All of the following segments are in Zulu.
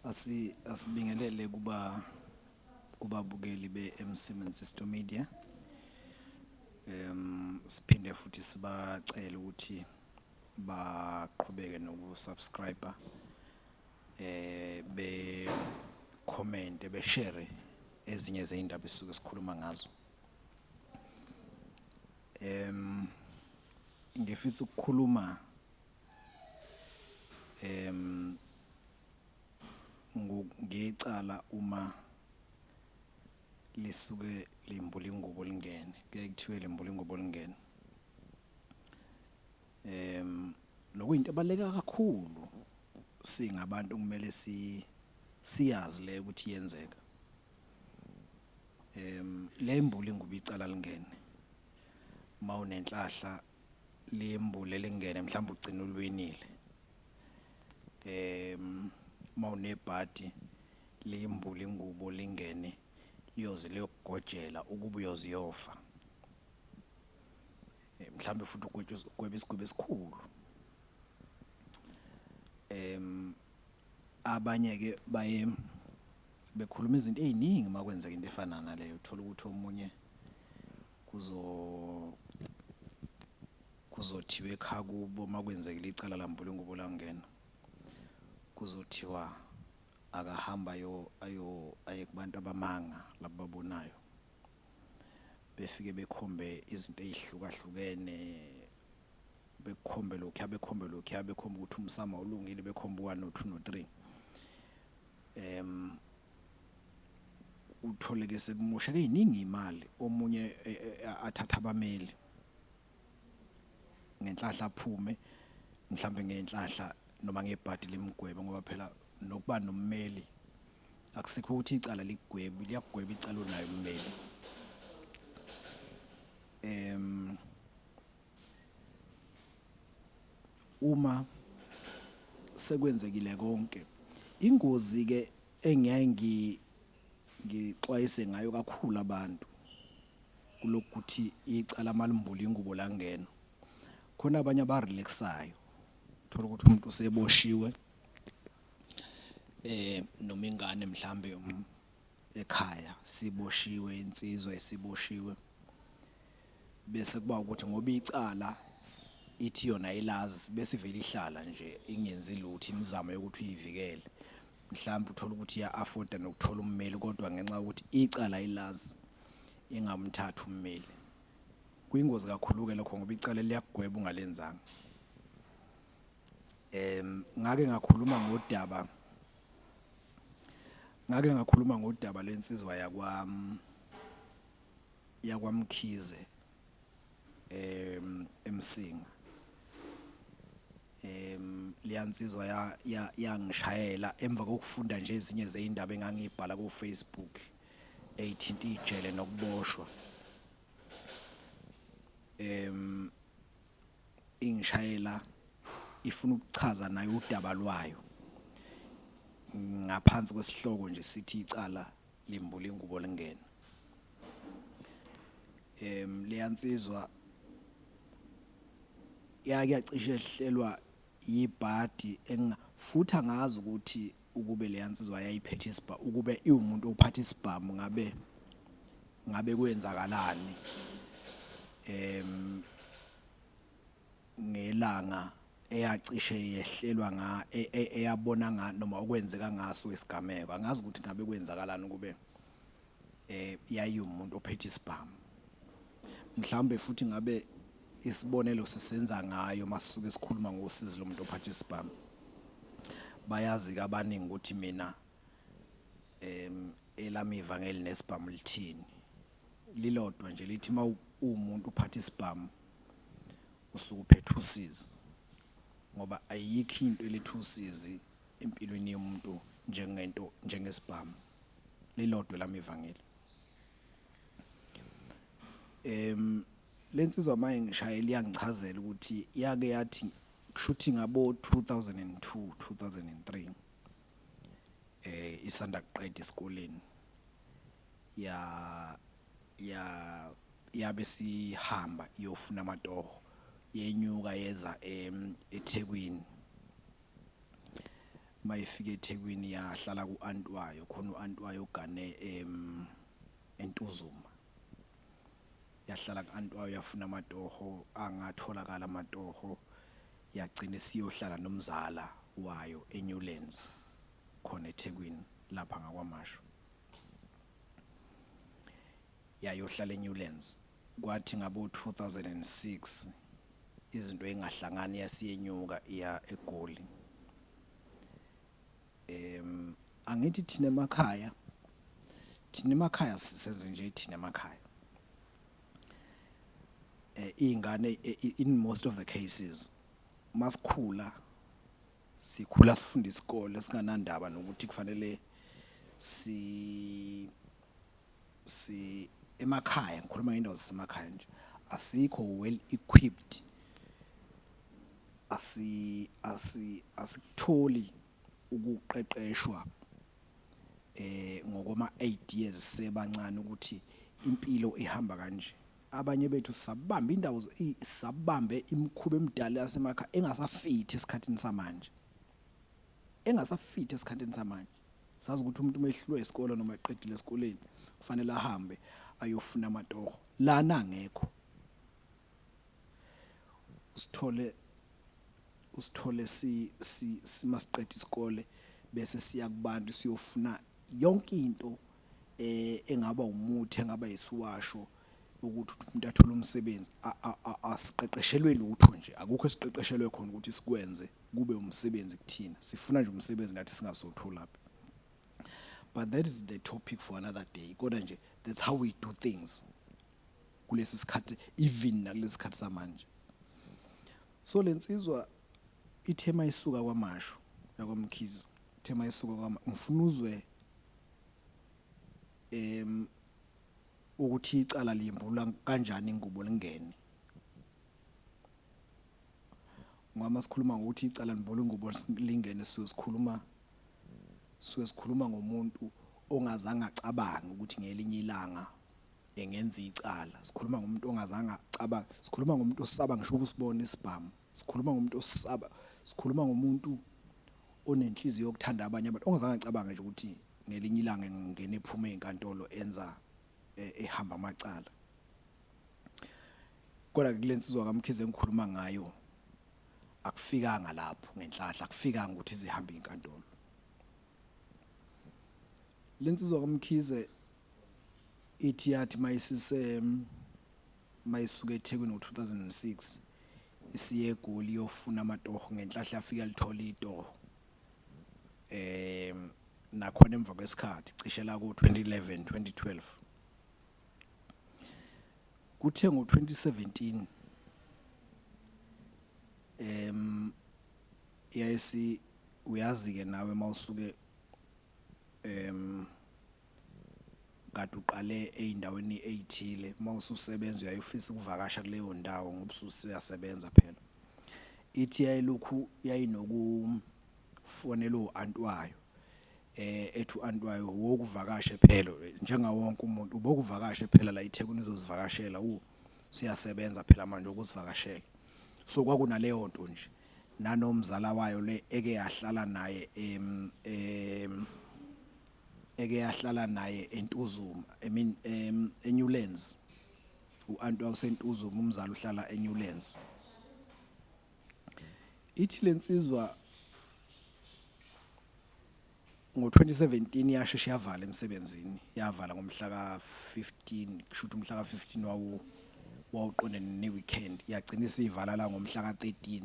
Asibingelele kuba kubabukeli be-MC Menzisto Media, siphinde futhi sibacele ukuthi baqhubeke noku-subscribe-a, bekhomente, beshere ezinye zey'ndaba esisuke sikhuluma ngazo. Ngifisa ukukhuluma ngecala uma lisuke limbula ingubo lingene, kuyaye kuthiwe limbula ingubo lingene. Nokuyinto ebaluleke kakhulu singabantu okumele siyazi le ukuthi iyenzeka. Liyembula ingubo icala lingene, mawunenhlahla liyembule lingene mhlawumbe ugcine uliwinile. Mawunebhadi liyimbule ingubo lingene liyoze liyokugojela ukuba uyoze uyofa, mhlawumbe futhi ugwetshwe ugwebe isigwebo esikhulu. Abanye-ke baye bekhuluma izinto ey'ningi uma kwenzeka into efana naleyo, uthole ukuthi omunye kuzothiwa ekhakubo uma kwenzekile icala lambula ingubo langena, kuzothiwa akahambe aye kubantu abamanga laba ababonayo, befike bekhombe izinto ey'hlukahlukene, bekukhombe lokhuya, bekhombe lokhuya, bekhombe ukuthi umsamo awulungile, bekhombe u-one, no-two, no-three. Uthole-ke sekumosheke ey'ningi iy'mali, omunye athathe abameli, ngenhlahla aphume mhlambe ngenhlahla noma ngebhadi limgwebe ngoba phela nokuba nommeli akusikho ukuthi icala alikugwebi, liyakugweba icala unaye ummeli. Uma sekwenzekile konke, ingozi-ke engiyaye ngixwayise ngayo kakhulu abantu kulokhu kuthi icala malimbula ingubo langena, khona abanye aba-relax-ayo, uthole ukuthi umuntu useboshiwe noma ingane mhlambe ekhaya siboshiwe insizwa isiboshiwe, bese kuba ukuthi ngoba icala ithi yona ayilazi bese ivele ihlala nje ingenzi lutho imizamo yokuthi uyivikele. Mhlampe uthole ukuthi iya-afoda nokuthola ummeli kodwa ngenxa yokuthi icala ayilazi ingamthathi ummeli. Kuyingozi kakhulu-ke lokho ngoba icala liyakugweba ungalenzanga. Ngake ngakhuluma ngodaba, ngake ngakhuluma ngodaba lwensizwa yakwaMkhize eMsinga. Leya nsizwa yangishayela emva kokufunda nje ezinye zey'ndaba engangiy'bhala ko-Facebook ey'thinta ijele nokuboshwa. Ingishayela ifuna ukuchaza nayo udaba lwayo ngaphansi kwesihloko nje sithi icala limbula ingubo lingene. Leya nsizwa yake yacishe yehlelwa yibhadi futhi angazi ukuthi ukube leya nsizwa yayiphethe ukube iwumuntu ophatha isibhamu ngabe, ngabe kwenzakalani ngelanga eyacishe yehlelwa eyabona noma okwenzeka ngaso isigameko, angazi ukuthi ngabe kwenzakalani ukube yayiwumuntu ophethe isibhamu. Mhlawumbe futhi ngabe isibonelo sisenza ngayo masisuke sikhuluma ngosizi lomuntu ophatha isibhamu. Bayazi-ke abaningi ukuthi mina elami ivangeli nesibhamu lithini, lilodwa nje lithi uma uwumuntu uphatha isibhamu usuke uphethe usizi ngoba ayikho into eletha usizi empilweni yomuntu njengento njengesibhamu, lilodwa elami ivangeli. Le nsizwa mayingishayela iyangichazela ukuthi yake yathi kushuthi ngabo 2002, 2003 isanda kuqeda esikoleni ya ya yabe sihamba iyofuna amatoho, yenyuka yeza eThekwini. Mayifika eThekwini yahlala ku-anti wayo khona, u-anti wayo ogane eNtuzuma. Yahlala ku-anti wayo, yafuna amatoho, angatholakala amatoho, yagcina isiyohlala nomzala wayo eNewlands khona eThekwini lapha ngakwaMashu. Yayohlala eNewlands, kwathi ngabo 2006 izinto ey'ngahlangani yasiyenyuka iya eGoli. Angithi thina emakhaya, thina emakhaya senze nje thina emakhaya, iy'ngane in most of the cases masikhula sikhula sifunda isikole singanandaba nokuthi kufanele emakhaya, ngikhuluma ngey'ndawo zasemakhaya nje, asikho well equipped, asikutholi ukuqeqeshwa ngokwama-ideas sisebancane ukuthi impilo ihamba kanje. Abanye bethu sabamba indawo sabambe imikhuba emidala yasemakhaya engasafithi esikhathini samanje, engasafithi esikhathini samanje. Sazi ukuthi umuntu uma ehlulwe isikole noma eqedile esikoleni kufanele ahambe ayofuna amatoho, lana angekho. Usithole usithole masiqeda isikole bese siya kubantu siyofuna yonke into engaba umuthi, engaba isiwasho ukuthi umuntu athole umsebenzi. Asiqeqeshelwe lutho nje, akukho esiqeqeshelwe khona ukuthi sikwenze kube umsebenzi kuthina, sifuna nje umsebenzi nathi singazi sowutholaphi. But that is the topic for another day, kodwa nje that's how we do things kulesi sikhathi, even nakulesi sikhathi samanje. So le nsizwa ithe mayisuka kwaMashu yakwaMkhize, ithe mayisuka, ngifuna uzwe ukuthi icala limbula kanjani ingubo lingene, ngoba masikhuluma ngokuthi icala limbula ingubo lingene suke sikhuluma, suke sikhuluma ngomuntu ongazange acabange ukuthi ngelinye ilanga engenza icala. Sikhuluma ngomuntu ongazange acabange, sikhuluma ngomuntu osaba ngisho ukusibona isibhamu, sikhuluma ngomuntu osaba, sikhuluma ngomuntu onenhliziyo yokuthanda abanye abantu, ongazange acabange nje ukuthi ngelinye ilanga engingena ephuma ey'nkantolo enza ehamba amacala. Kodwa-ke kule nsizwa kaMkhize engikhuluma ngayo akufikanga lapho ngenhlahla, akufikanga ukuthi izihambe iy'nkantolo. Le nsizwa kaMkhize ithi yathi mayisise mayisuka eThekwini ngo-2006 isiye eGoli iyofuna amatoho, ngenhlahla yafika yalithola itoho nakhona emva kwesikhathi cishe la ko-2011 2012. Kuthe ngo-2017 yayisi uyazi-ke nawe mawusuke kade uqale ey'ndaweni ey'thile, uma ususebenza uyaye ufise ukuvakasha kuleyo ndawo ngoba usuyasebenza phela. Ithi yayilokhu yayinokufonela u-anti wayo ethi u-anti wayo, woke uvakashe phela njengawo wonke umuntu, uboke uvakashe phela la eThekwini uzosivakashela usuyasebenza phela manje wokusivakashela. So kwakunaleyo nto nje nanomzala wayo le eke yahlala naye eke yahlala naye eNtuzuma, I mean eNewlands, u-anti wawuseNtuzuma, umzala uhlala eNewlands. Ithi lensizwa ngo-2017 yasheshe yavala emsebenzini, yavala ngomhla ka-15, kusho ukuthi umhla ka-15 wawu wawuqondene ne-weekend, yagcina isivala la ngomhla ka-13.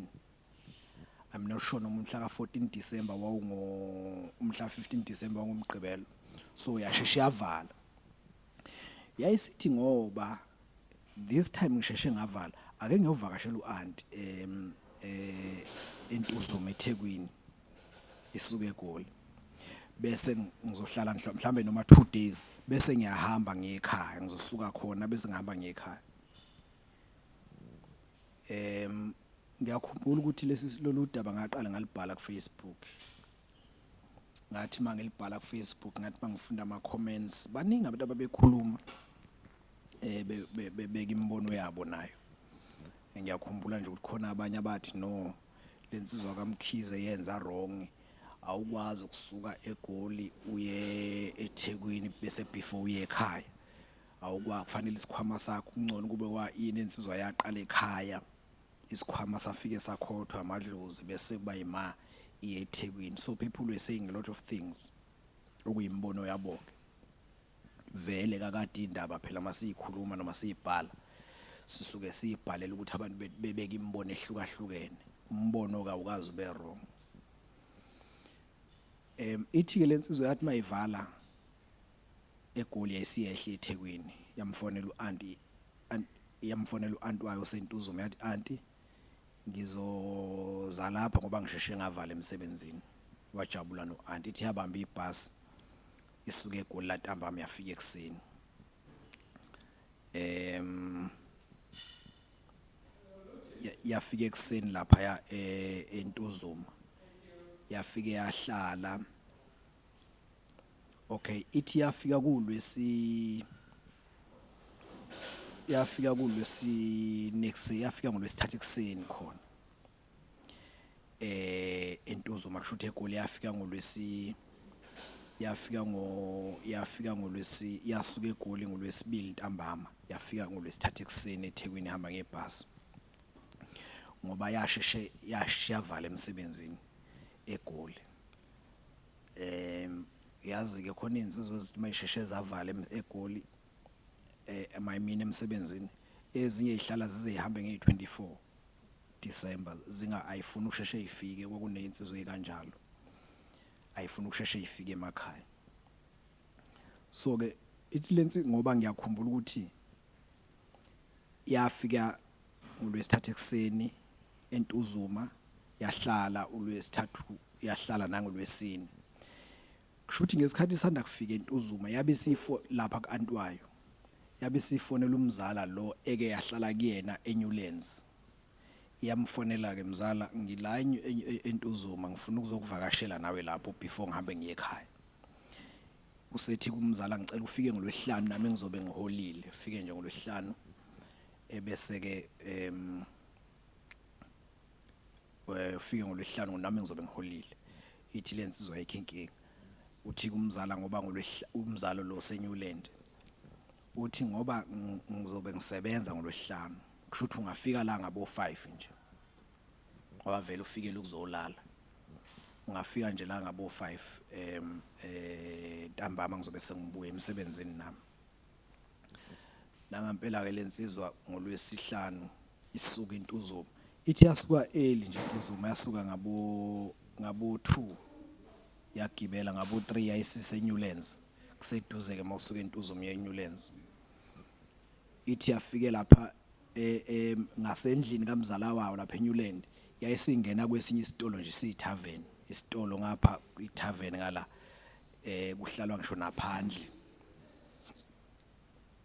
I'm not sure noma umhla ka-14 December wawungo umhla 15 December wawungumgqibelo, so yasheshe yavala. Yayisithi ngoba this time ngisheshe ngavala, ake ngiyovakashela u-anti eNtuzuma eThekwini isuke eGoli, bese ngizohlala mhlambe noma 2 days bese ngiyahamba ngiye ekhaya, ngizosuka khona bese ngihamba ngiye ekhaya. Ngiyakhumbula ukuthi lesi lolu daba ngaqala ngalibhala ku-Facebook, ngathi mangilibhala ku-Facebook ngathi mangifunda ama-comments, baningi abantu ababekhuluma bebeka imibono yabo nayo. Ngiyakhumbula nje ukuthi khona abanye abathi no, le nsizwa kaMkhize yenza wrong, Awukwazi ukusuka eGoli uye eThekwini bese before uye ekhaya, kufanele isikhwama sakho kungcono ukube ini insizwa yaqala ekhaya, isikhwama safike sakhothwa amadlozi bese kuba yima iya eThekwini. So people were saying a lot of things, okuyimibono yabo-ke. Vele kakade iy'ndaba phela masiyikhuluma noma siyibhala sisuke siyibhalela ukuthi abantu bebeke imibono ehlukahlukene, umbono-ke awukaze ube wrong. Ithi-ke le nsizwa yathi mayivala eGoli yayisiyehla eThekwini, yamfonela u-anti, yamfonela u-anti wayo oseNtuzuma yathi, anti ngizoza lapha ngoba ngisheshe ngavala emsebenzini. Wajabula no-anti, ithi yabamba ibhasi isuka eGoli lantambama yafika ekuseni. Yafika ekuseni laphaya eNtuzuma, yafike yahlala. Okay, ithi yafika kuwuLwesi, yafika kuwuLwesine ekuseni, yafika ngoLwesithathu ekuseni khona eNtuzuma kushuthi eGoli yafika ngoLwesi, yafika ngo, yafika ngoLwesi, yasuka eGoli ngoLwesibili ntambama, yafika ngoLwesithathu ekuseni eThekwini ihamba ngebhasi ngoba yasheshe yasheshe yavala emsebenzini eGoli. Yazi-ke khona iy'nsizwa ezithi uma y'sheshe zavala eGoli I mean emsebenzini, ezinye y'hlala zize y'hambe ngeyi-twenty-four December ay'funi ukusheshe y'fike, kwakuney'nsizwa ey'kanjalo, ay'funi ukusheshe y'fike emakhaya. So-ke ithi le ngoba ngiyakhumbula ukuthi yafika ngoLwesithathu ekuseni eNtuzuma yahlala uLwesithathu yahlala nangoLwesine. Kusho ukuthi ngesikhathi isanda kufika eNtuzuma yabe isifo lapha ku-anti wayo, yabe isifonela umzala lo eke yahlala kuyena eNewlands. Iyamfonela-ke, mzala ngila eNtuzuma ngifuna ukuzokuvakashela nawe lapho before ngihambe ngiye ekhaya. Usethi kumzala ngicela ufike ngoLwesihlanu nami ngizobe ngiholile, ufike nje ngoLwesihlanu ebese-ke ufike ngoLwesihlanu nami ngizobe ngiholile. Ithi le nsizwa ayikho inkinga. Uthi kumzala ngoba umzala lo oseNewland, uthi ngoba ngizobe ngisebenza ngoLwesihlanu, kusho ukuthi ungafika la ngabo-five nje, ngoba vele ufikele ukuzolala. Ungafika nje la ngabo-five ntambama ngizobe sengibuya emsebenzini nami. Nangampela-ke le nsizwa ngoLwesihlanu isuka eNtuzuma, ithi yasuka early nje eNtuzuma, yasuka ngabo ngabo-two yagibela ngabo-three yayisise-Newlands, kuseduze-ke uma usuka eNtuzuma uya eNewlands. Ithi yafike lapha ngasendlini kamzala wayo lapha eNewland, yayisingena kwesinye isitolo nje siyithaveni, isitolo ngapha ithaveni ngala kuhlalwa ngisho naphandle.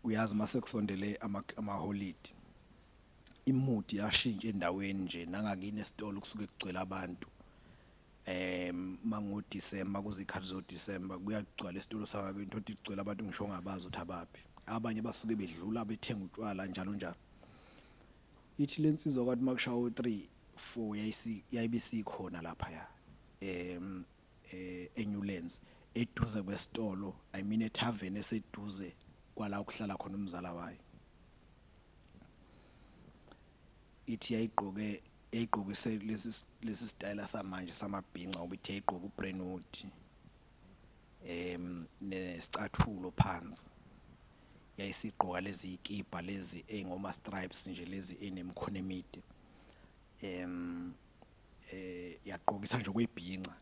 Uyazi mase kusondele amaholidi imudi yashintsha endaweni nje nangakini esitolo kusuke kugcwele abantu. Mango-December kuze iy'khathi zo-December kuyagcwala esitolo sakakini uthole ukuthi kugcwele abantu ngisho ongabazi ukuthi abaphi. Abanye basuke bedlula bethenga utshwala njalo njalo. Ithi le nsizwa kwathi uma kushaya o-three, four yayibe isikhona laphaya eNewlands eduze kwesitolo, I mean ethaveni eseduze kwala okuhlala khona umzala wayo. Ithi yayigqoke yayigqokise lesi lesi sitayela samanje samabhinca ngoba ithi yayigqoke uBrentwood nesicathulo phansi. Yayisigqoka lezi y'kibha lezi ey'ngoma-stripes nje lezi ey'nemikhono emide. Yagqokisa nje okwebhinca,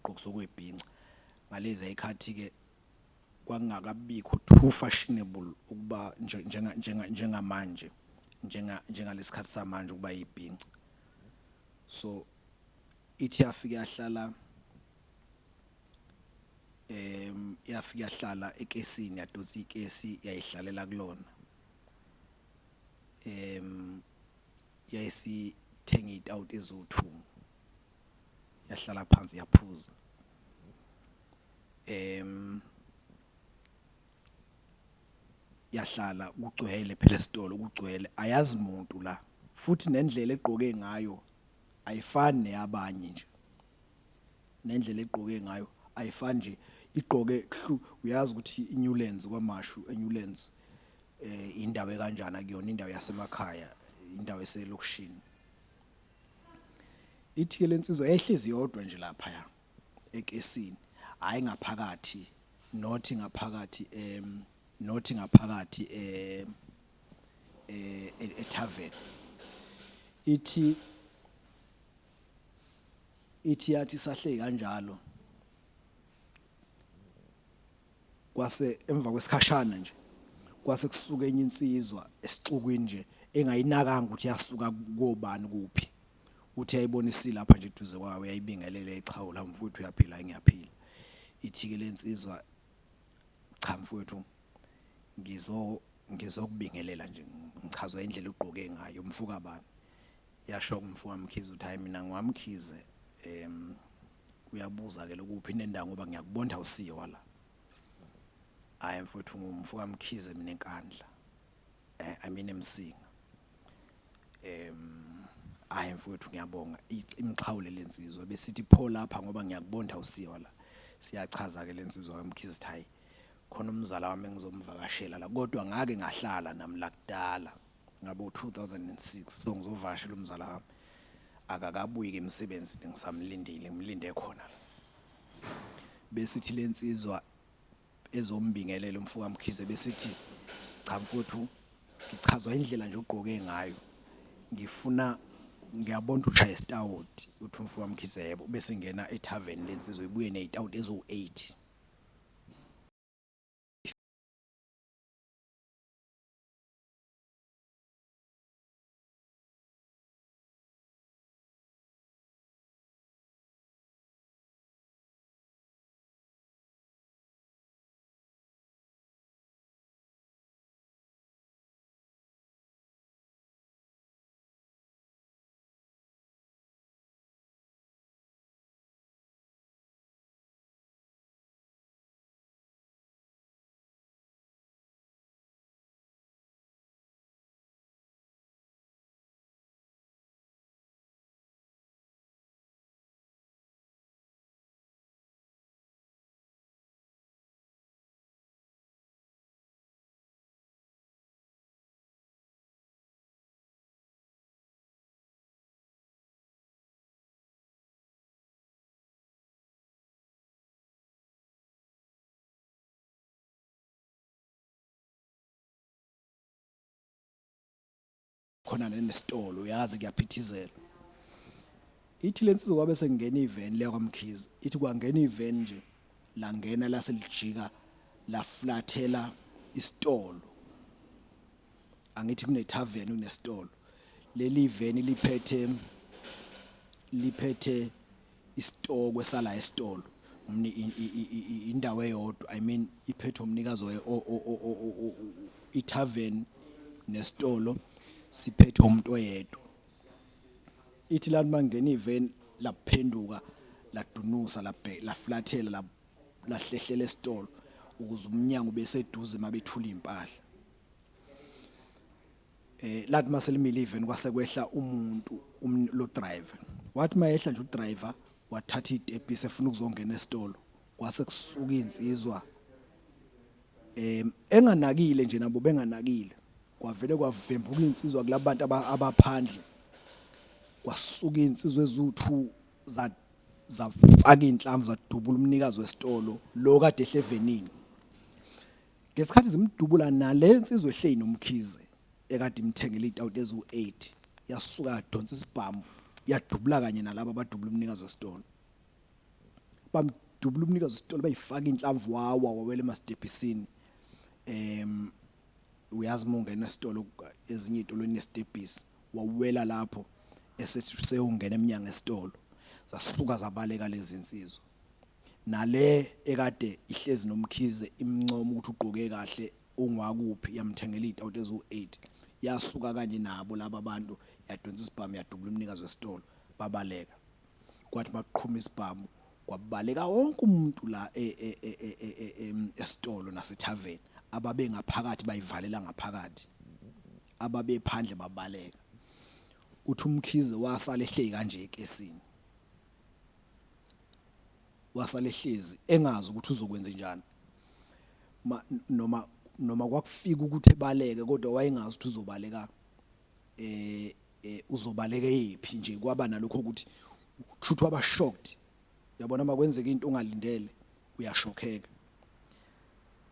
gqokisa okwebhinca. Ngalezi y'khathi-ke kwakungakabikho too fashionable ukuba njengamanje, njengalesi khathi samanje ukuba yibhinca. So ithi yafike yahlala yafike yahlala ekesini yadonsa ikesi yayihlalela kulona. Yayisithenga iy'tawuti eziwu-two, yahlala phansi yaphuza. Yahlala kugcwele phela esitolo kugcwele ayazi muntu la futhi nendlela egqoke ngayo ayifani neyabanye nje. Nendlela egqoke ngayo ayifani nje igqoke kuhlu uyazi ukuthi iNewlands kwaMashu eNewlands eh indawo ekanjani akuyona indawo yasemakhaya indawo eselokishini. Ithi ke lensizwa yayihlezi yodwa nje lapha ya ekesini hayi ngaphakathi not ngaphakathi em not ngaphakathi em eh, etavern ithi ithi yathi sahleki kanjalo kwase emva kwesikhashana nje kwase kusuka enye insizwa esixukwini nje engayinakanga ukuthi yasuka kobani kuphi uthi yayibona isilapha nje eduze kwayo yayibingelele ixhawula mfowethu uyaphila ngiyaphila ithi ke lensizwa cha mfowethu ngizo ngizokubingelela nje ngichazwa indlela ugqoke ngayo mfuka bani yasho kumfuka Mkhize ukuthi hayi mina ngiwamkhize em uyabuza ke lokuphi nendawo ngoba ngiyakubonda usiyo wala hayi mfowethu ngumfuka Mkhize mina enkandla eh I mean eMsinga em hayi mfowethu ngiyabonga imxhawule lensizwa besithi pho lapha ngoba ngiyakubonda usiyo wala siyachaza ke lensizwa kaMkhize ukuthi hayi khona umzala wami engizomvakashela la kodwa ngake ngahlala nami la kudala ngabo 2006 so ngizovakashela umzala wami akakabuyi ke emsebenzini ngisamlindile ngimlinde khona la besithi lensizwa ezombingelela umfoka Mkhize besithi cha mfowethu ngichazwa indlela nje ogqoke ngayo ngifuna ngiyabona ukuthi ushaya isitawoti uthi umfoka Mkhize yebo bese ngena ethaveni lensizwa ibuye nezitawoti eziwu-8. Khona nesitolo uyazi kuyaphithizela ithi lensizwa kwabe sekungena iveni leya kwaMkhize ithi kwangena iveni nje langena laselijika laflathela isitolo angithi kune tavern kunesitolo leli veni liphethe liphethe isitokwe sala esitolo indawo eyodwa i mean iphethwe umnikazi i-tavern nesitolo siphethwe umuntu oyedwa ithi lana mangena iveni laphenduka ladunusa laflathela lahlehlela esitolo ukuze umnyango ubeseduze mabethula impahla eh lathi maselimile even kwase kwehla umuntu um, lo driver wathi mayehla nje udriver wathatha itepisi efuna ukuzongena esitolo kwase kusuka insizwa em enganakile nje nabo benganakile kwavele kwavembuka insizwa kulabantu abaphandle kwasuka insizwa eziwu2 za zafaka inhlamvu zadubula umnikazi wesitolo lo kade ehlevenini Ngesikhathi zimdubula nale nsizwa ehleli noMkhize ekade imthengele iy'tawuti eziwu-8 yasuka yadonsa isibhamu yadubula kanye nalaba abadubula umnikazi wesitolo. Bamdubula umnikazi wesitolo bayifaka inhlamvu wawa wawela emasitebhisini. Um uyazi uma ungena esitolo ezinye iy'tolo inesitebhisi wawela lapho esethi sewungena emnyango esitolo zasuka zabaleka lezi nsizwa. Nale ekade ihlezi noMkhize imncoma ukuthi ugqoke kahle ungwakuphi yamthengela iy'tawuti eziwu-8 yasuka kanye nabo laba bantu yadonsa isibhamu yadubula umnikazi wesitolo babaleka. Kwathi makuqhuma isibhamu kwabaleka wonke umuntu la e, e, e, esitolo nasethaveni ababengaphakathi bayivalela ngaphakathi ababephandle babaleka. Uthi uMkhize wasala ehleki kanje ekesini. Wasale ehlezi engazi ukuthi uzokwenzenjani. Noma kwakufika ukuthi ebaleke kodwa wayengazi ukuthi uzobaleka uzobaleka eyephi nje. Kwaba nalokho ukuthi kushuthi waba shocked. Uyabona makwenzeka into ongalindele uyashokheka.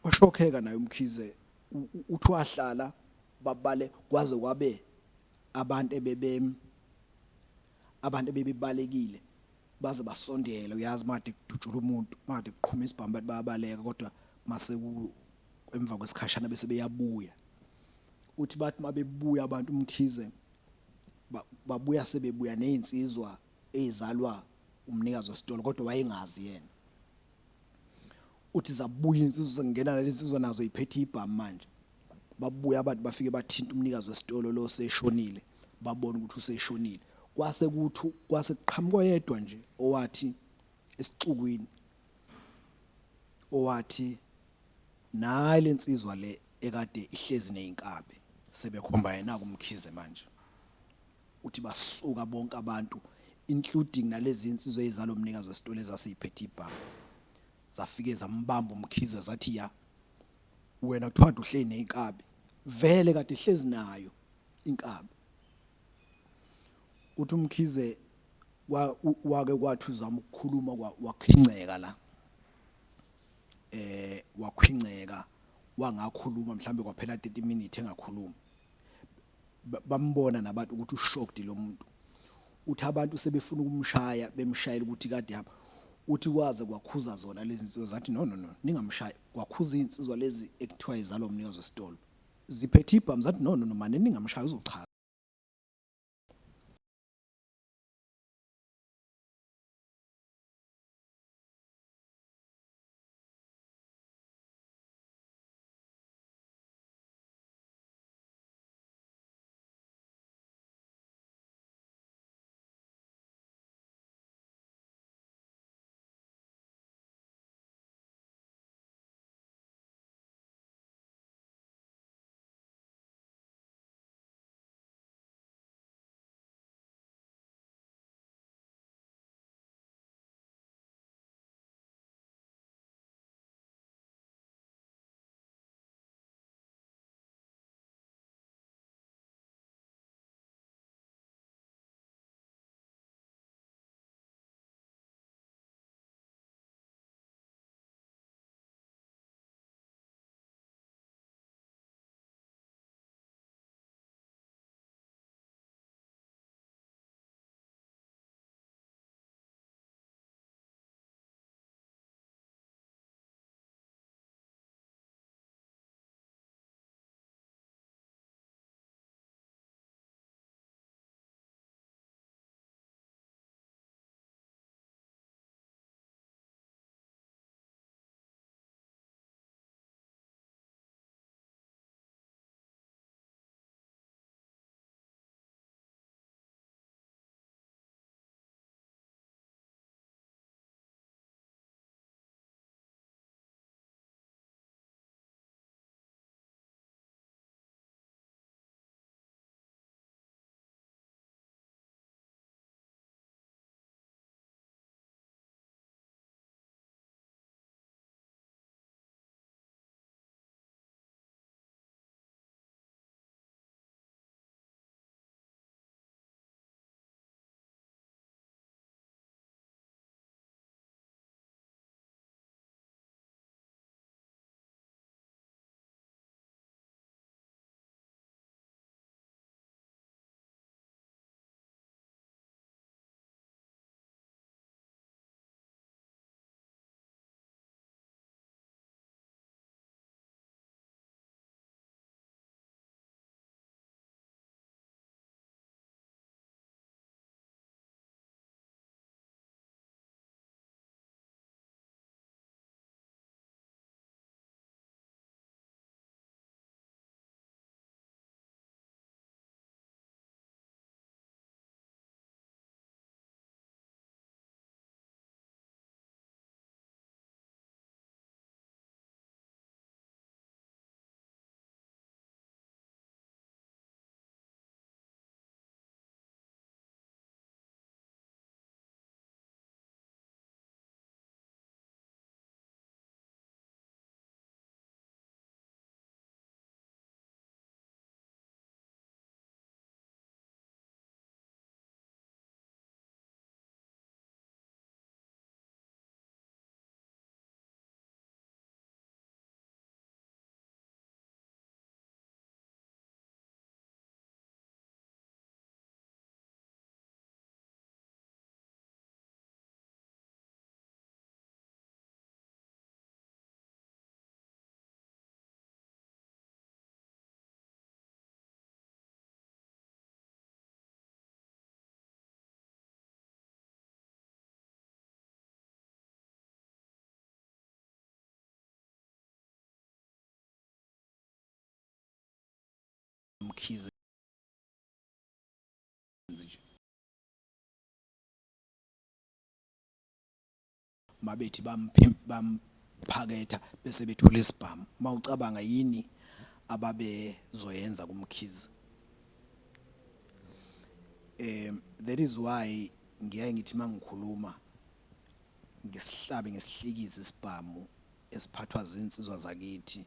Washokheka naye uMkhize, uthi wahlala babale kwaze kwabe abantu ebebe abantu ebebebalekile baze basondela. Uyazi made kudutshula umuntu, made kuqhuma isibhamu, abantu bayabaleka, kodwa mase emva kwesikhashana bese beyabuya. Uthi bathi mabebuya abantu uMkhize babuya sebebuya nezinsizwa ezalwa umnikazi wesitolo, kodwa wayengazi yena. Uthi zabuya insizwa, zingena lezi insizwa nazo iphethe ibhamu manje. Babuya abantu bafike bathinta umnikazi wesitolo lo seshonile, babona ukuthi useshonile. Kwase kuthi kwase kuqhamuka oyedwa nje owathi esixukwini, owathi nayi lensizwa le ekade ihlezi nezinkabi, sebekhomba yena kuMkhize manje. Uthi basuka bonke abantu including nalezi insizwa ezalo mnikazi wesitolo ezasiphethe ibhamu, zafike zambamba uMkhize zathi ya wena kuthiwa uhleli nezinkabi, vele kade ehlezi nayo inkabi. Uthi uMkhize wake kwathi uzama ukukhuluma wakhinceka la, wakhwinceka wangakhuluma, mhlambe kwaphela 30 minutes engakhuluma. Bambona nabantu ukuthi ushocked lo muntu. Uthi abantu sebefuna ukumshaya, bemshayela ukuthi kade hamba. Uthi kwaze kwakhuza zona lezi insizwa zathi no no no ningamshayi. Kwakhuza insizwa lezi ekuthiwa izalwa umnikazi wesitolo ziphethe ibhamu, zathi no no no mane ningamshayi, uzochaza. uMkhize nje mabethi bamphaketha bese bethola isibhamu mawucabanga yini ababezoyenza kuMkhize. That is why ngiyaye ngithi mangikhuluma ngisihlabe ngisihlikize isibhamu esiphathwa zinsizwa zakithi,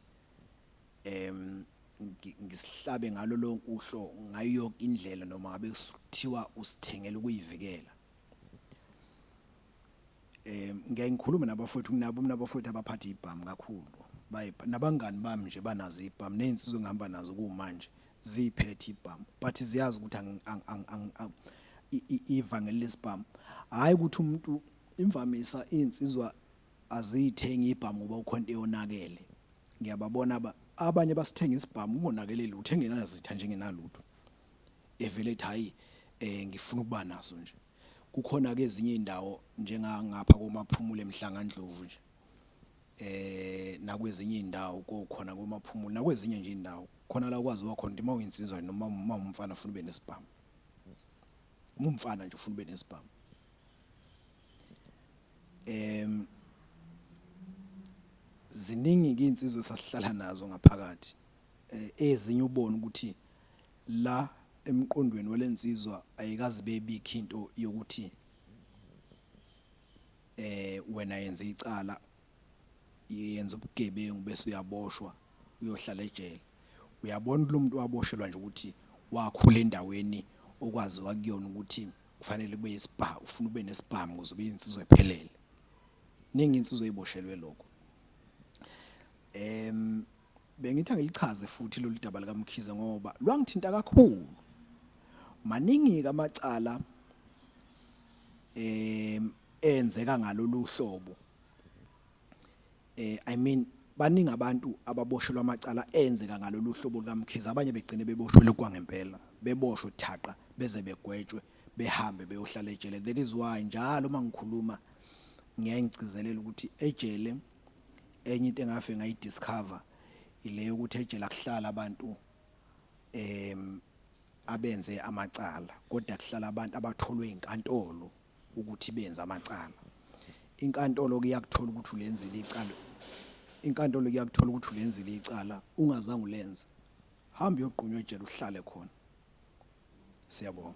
ngisihlabe ngalo lonke uhlo ngayo yonke indlela noma ngabe kuthiwa usithengela ukuyivikela. Ngiyaye ngikhulume nabafowethu, nginabo mina abafowethu abaphatha ibhamu kakhulu, nabangani bami nje banazo ibhamu, nezinsizwa engihamba nazo kumanje ziyiphethe ibhamu, but ziyazi ukuthi ivangeli lesibhamu hhayi ukuthi umuntu imvamisa iy'nsizwa aziyithengi ibhamu ngoba kukhona into eyonakele. Ngiyababona abanye basithenga isibhamu kungonakele lutho, engenazitha nje engenalutho, evele ethi hhayi ngifuna ukuba naso nje. Kukhona-ke ezinye iy'ndawo njengangapha koMaphumulo eMhlangandlovu nje nakwezinye iy'ndawo kokhona koMaphumulo nakwezinye nje iy'ndawo khona la okwaziwa khona ukuthi uma uyinsizwa noma uma uwumfana ufuna ube nesibhamu, uma uwumfana nje ufuna ube nesibhamu. Ziningi-ke iy'nsizwa esasihlala nazo ngaphakathi ezinye ubone ukuthi la emqondweni wale nsizwa ayikaze ibebikho into yokuthi wena yenza icala, yenza ubugebengu bese uyaboshwa uyohlala ejele. Uyabona ukuthi lo muntu waboshelwa nje ukuthi wakhula endaweni okwaziwa kuyona ukuthi kufanele kube ufuna ube nesibhamu ukuze ube insizwa ephelele. Iningi insizwa ey'boshelwe lokho. Bengithi angilichaze futhi lolu daba likaMkhize ngoba lwangithinta kakhulu. Maningi-ke amacala enzeka ngalolu hlobo. I mean baningi abantu ababoshelwa amacala enzeka ngalolu hlobo lukaMkhize, abanye begcine beboshelwe okwangempela, beboshwe thaqa beze begwetshwe behambe beyohlala ejele. That is why njalo uma ngikhuluma ngiyaye ngigcizelele ukuthi ejele enye into engafike ngayi-discover ile yokuthi ejele akuhlali abantu abenze amacala kodwa kuhlala abantu abatholwe inkantolo ukuthi benze amacala. Inkantolo kuyakuthola ukuthi ulenzile icala, inkantolo kuyakuthola ukuthi ulenzile icala ungazange ulenze, hamba uyogqunywa ejele uhlale khona. Siyabonga.